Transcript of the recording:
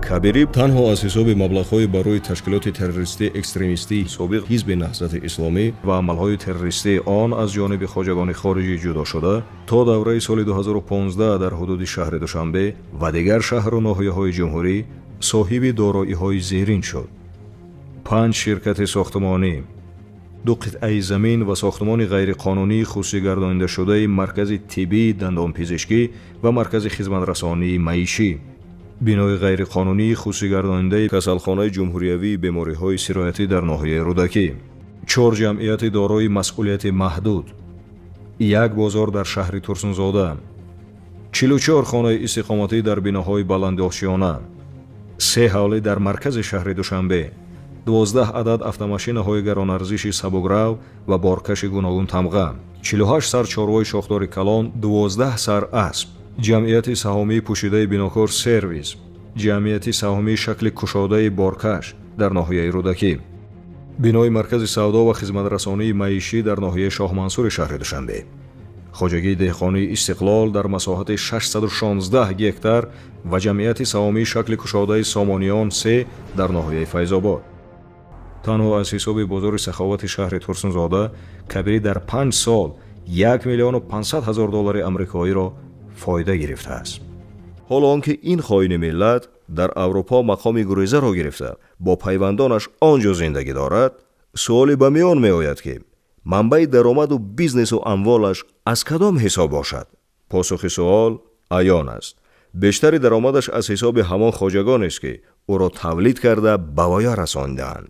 Кабирӣ танҳо аз ҳисоби маблағҳои барои ташкилоти террористии экстремистии собиқ Ҳизби Наҳзати Исломӣ ва амалҳои террористии он аз ҷониби хоҷагони хориҷӣ ҷудо шуда, то давраи соли 2015 дар ҳудуди шаҳри Душанбе ва дигар шаҳру ноҳияҳои ҷумҳурӣ соҳиби дороиҳои зерин шуд: панҷ ширкати сохтмонӣ, ду қитъаи замин ва сохтмони ғайриқонунии хусусигардонидашудаи маркази тиббии дандонпизишкӣ ва маркази хизматрасонии маишӣ, бинои ғайриқонунии хусусигардонидаи касалхонаи ҷумҳуриявии бемориҳои сироятӣ дар ноҳияи Рӯдакӣ, чор ҷамъияти дорои масъулияти маҳдуд, як бозор дар шаҳри Турсунзода, 44 хонаи истиқоматӣ дар биноҳои баландошёна, се ҳавлӣ дар маркази шаҳри Душанбе, 12 адад автомошинаҳои гаронарзиши сабукрав ва боркаши гуногунтамға, 48 сар чорвои шохдори калон, 12 сар асп, ҷамъияти саҳомии пӯшидаи Бинокор Сервис, ҷамъияти саҳомии шакли кушодаи боркаш дар ноҳияи Рӯдакӣ, бинои маркази савдо ва хизматрасонии маишӣ дар ноҳияи Шоҳмансури шаҳри Душанбе, хоҷагии деҳқонии Истиқлол дар масоҳати 616 гектар ва ҷамъияти саҳомии шакли кушодаи Сомониён 3 дар ноҳияи Файзобод. Танҳо аз ҳисоби бозори саховати шаҳри Турсунзода Кабирӣ дар 5 сол 1 500 000 доллари амрикоиро фоида гирифтааст. Ҳоло он ки ин хоини миллат дар Аврупо мақоми гурезаро гирифта, бо пайвандонаш он ҷо зиндагӣ дорад, суоле ба миён меояд, ки манбаи даромаду бизнесу амволаш аз кадом ҳисоб бошад? Посухи суол аён аст: бештари даромадаш аз ҳисоби ҳамон хоҷагонест, ки ӯро тавлид карда, ба воя расондаанд.